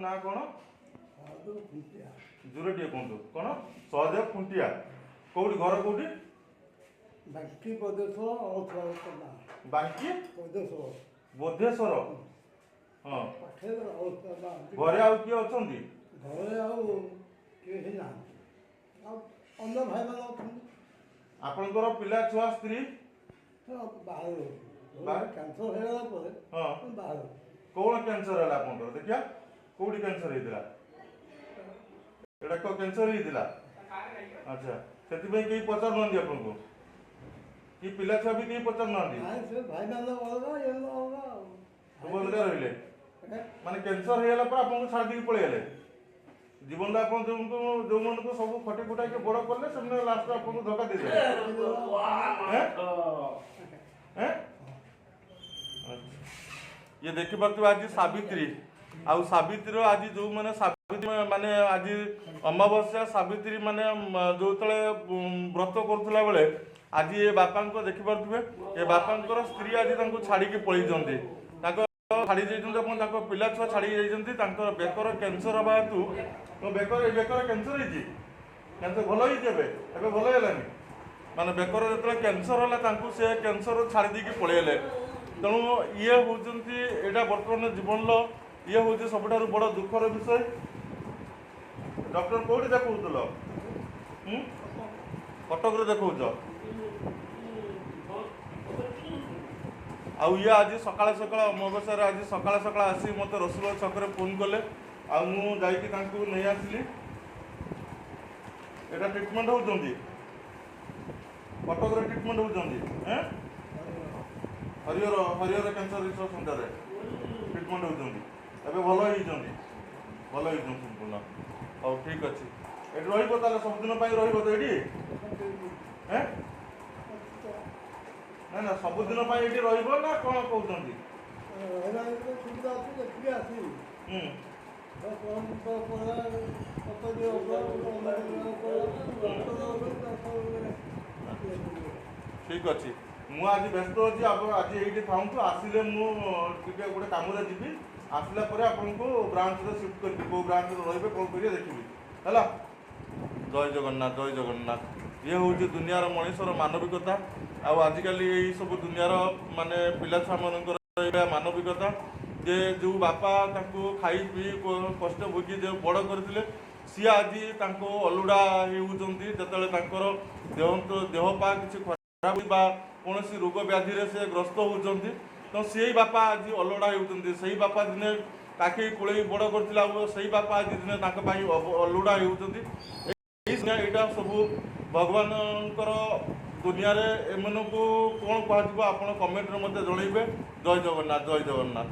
ନାଁ କ'ଣ? ସହଦେବ ଖୁଣ୍ଟିଆ। ଜୋରେ ଟିକେ କୁହନ୍ତୁ। କ'ଣ? ସହଦେବ ଖୁଣ୍ଟିଆ। କୋଉଠି ଘର କୋଉଠି? ବାଙ୍କି ବଦେଶ୍ୱର ଅଳସୁଆ ନାଁ। ବାଙ୍କି ବଦେଶ୍ୱର। ବୋଧେଶ୍ୱର, ହଁ। ପାଖରେ ଅଳସୁଆ ନାଁ। ଘରେ ଆଉ କିଏ ଅଛନ୍ତି? ଘରେ ଆଉ କେହି ନାହାନ୍ତି, ଆଉ ଅନ୍ୟ ଭାଇମାନେ ଅଛନ୍ତି। ଆପଣଙ୍କର ପିଲା ଛୁଆ, ସ୍ତ୍ରୀ? ହଁ, ବାହାରେ ରହୁଛନ୍ତି। ବାହାରେ? କ୍ୟାନ୍ସର ହେଇଗଲା ପରେ ବାହାରେ। କଣ କ୍ୟାନ୍ସର ହେଲା ଆପଣଙ୍କର? ଦେଖିଆ, କୋଉଠି କ୍ୟାନ୍ସର ହେଇଥିଲା? ଏଇଟା କଣ କ୍ୟାନ୍ସର ହେଇଥିଲା? ଆଚ୍ଛା, ସେଥିପାଇଁ କେହି ପଚାରୁନାହାନ୍ତି ଆପଣଙ୍କୁ କି ପିଲା ଛୁଆ ବି କେହି ପଚାରୁନାହାନ୍ତି? ନାଇଁ, ସେ ଭାଇମାନେ ଅଲଗା, ଇଏ ଅଲଗା ଆଉ। ସବୁ ଅଲଗା ରହିଲେ? ଏ? ମାନେ କ୍ୟାନ୍ସର ହେଇଗଲା ପରେ ଆପଣଙ୍କୁ ଛାଡ଼ି ଦେଇକି ପଳେଇଗଲେ। ଜୀବନରେ ଆପଣ ଯୋଉମାନଙ୍କୁ ସବୁ ଖଟି ଖୁଟାଇକି ବଡ଼ କଲେ, ସେମାନେ ଲାଷ୍ଟରେ ଆପଣଙ୍କୁ ଧୋକା ଦେଇଦେଲେ। ଏଁ? ଏଁ? ଆଚ୍ଛା। ଇଏ ଦେଖିପାରୁଥିବେ ଆଜି ସାବିତ୍ରୀ, ଆଉ ସାବିତ୍ରୀର ଆଜି ଯୋଉମାନେ ସାବିତ୍ରୀ ମାନେ ଆଜି ଅମାବାସ୍ୟା ସାବିତ୍ରୀ ମାନେ ଯୋଉତେବେଳେ ବ୍ରତ କରୁଥିଲା ବେଳେ ଆଜି ଏ ବାପାଙ୍କ ଦେଖିପାରୁଥିବେ, ଏ ବାପାଙ୍କର ସ୍ତ୍ରୀ ଆଜି ତାଙ୍କୁ ଛାଡ଼ିକି ପଳେଇଛନ୍ତି। ତାଙ୍କ ଛାଡ଼ି ଯାଇଛନ୍ତି ଆପଣ, ତାଙ୍କ ପିଲା ଛୁଆ ଛାଡ଼ିକି ଯାଇଛନ୍ତି। ତାଙ୍କର ବେକର କ୍ୟାନ୍ସର ହେବା ହେତୁ ତ ବେକର, ଏ ବେକର କ୍ୟାନ୍ସର ହେଇଛି। କ୍ୟାନ୍ସର ଭଲ ହେଇଛି ଏବେ? ଏବେ ଭଲ ହେଇଗଲାନି। ମାନେ ବେକର ଯେତେବେଳେ କ୍ୟାନ୍ସର ହେଲା, ତାଙ୍କୁ ସେ କ୍ୟାନ୍ସର ଛାଡ଼ି ଦେଇକି ପଳେଇଲେ। ତେଣୁ ଇଏ ହେଉଛନ୍ତି, ଏଇଟା ବର୍ତ୍ତମାନ ଜୀବନର ଇଏ ହେଉଛି ସବୁଠାରୁ ବଡ଼ ଦୁଃଖର ବିଷୟ। ଡକ୍ଟର କୋଉଠି ଦେଖାଉଥିଲ? ହୁଁ, କଟକରେ ଦେଖାଉଛ। ଆଉ ଇଏ ଆଜି ସକାଳେ ସକାଳେ ଅମାବାସ୍ୟାରେ ଆଜି ସକାଳେ ସକାଳେ ଆସି ମୋତେ ରସୁଲଗଡ଼ ଛକରେ ଫୋନ୍ କଲେ, ଆଉ ମୁଁ ଯାଇକି ତାଙ୍କୁ ନେଇ ଆସିଲି। ଏଇଟା ଟ୍ରିଟମେଣ୍ଟ ହେଉଛନ୍ତି, କଟକରେ ଟ୍ରିଟମେଣ୍ଟ ହେଉଛନ୍ତି। ଏଁ, ହରିହର ହରିହର କ୍ୟାନ୍ସର ରିସର୍ଚ୍ଚ ସେଣ୍ଟରରେ ଟ୍ରିଟମେଣ୍ଟ ହେଉଛନ୍ତି। ଏବେ ଭଲ ହେଇଛନ୍ତି? ଭଲ ହେଇଛନ୍ତି ସମ୍ପୂର୍ଣ୍ଣ। ହଉ, ଠିକ୍ ଅଛି। ଏଠି ରହିବ ତାହେଲେ, ସବୁଦିନ ପାଇଁ ରହିବ ତ ଏଇଠି? ଏଁ, ନା ନା, ସବୁଦିନ ପାଇଁ ଏଇଠି ରହିବ ନା କ'ଣ କହୁଛନ୍ତି? ରହିବା ସୁବିଧା ଅଛି, ଦେଖିକି ଆସିବି। ହୁଁ। ଠିକ୍ ଅଛି, ମୁଁ ଆଜି ବ୍ୟସ୍ତ ଅଛି। ଆପଣ ଆଜି ଏଇଠି ଥାଆନ୍ତୁ। ଆସିଲେ ମୁଁ ଟିକେ ଗୋଟେ କାମରେ ଯିବି, ଆସିଲା ପରେ ଆପଣଙ୍କୁ ବ୍ରାଞ୍ଚରେ ସିଫ୍ଟ କରିବି। କେଉଁ ବ୍ରାଞ୍ଚରେ ରହିବେ, କ'ଣ କରିବେ ଦେଖିବି। ହେଲା, ଜୟ ଜଗନ୍ନାଥ, ଜୟ ଜଗନ୍ନାଥ। ଇଏ ହେଉଛି ଦୁନିଆର ମଣିଷର ମାନବିକତା। ଆଉ ଆଜିକାଲି ଏଇ ସବୁ ଦୁନିଆର ମାନେ ପିଲା ଛୁଆମାନଙ୍କର ଏଇଭଳିଆ ମାନବିକତା ଯେ ଯେଉଁ ବାପା ତାଙ୍କୁ ଖାଇ ପିଇ କଷ୍ଟ ଭୋଗି ଯେଉଁ ବଡ଼ କରିଥିଲେ, ସିଏ ଆଜି ତାଙ୍କୁ ଅଲୋଡ଼ା ହେଉଛନ୍ତି। ଯେତେବେଳେ ତାଙ୍କର ଦେହ ପା କିଛି ଖରାପ ବା କୌଣସି ରୋଗ ବ୍ୟାଧିରେ ସେ ଗ୍ରସ୍ତ ହେଉଛନ୍ତି, ତ ସେଇ ବାପା ଆଜି ଅଲୋଡ଼ା ହେଉଛନ୍ତି। ସେଇ ବାପା ଦିନେ କାଖେଇ କୋଳେଇ ବଡ଼ କରିଥିଲା, ଆଉ ସେଇ ବାପା ଆଜି ଦିନେ ତାଙ୍କ ପାଇଁ ଅଲୋଡ଼ା ହେଉଛନ୍ତି। ଏଇ ଏଇଟା ସବୁ ଭଗବାନଙ୍କର ଦୁନିଆରେ ଏମାନଙ୍କୁ କ'ଣ କୁହାଯିବ, ଆପଣ କମେଣ୍ଟରେ ମୋତେ ଜଣେଇବେ। ଜୟ ଜଗନ୍ନାଥ, ଜୟ ଜଗନ୍ନାଥ।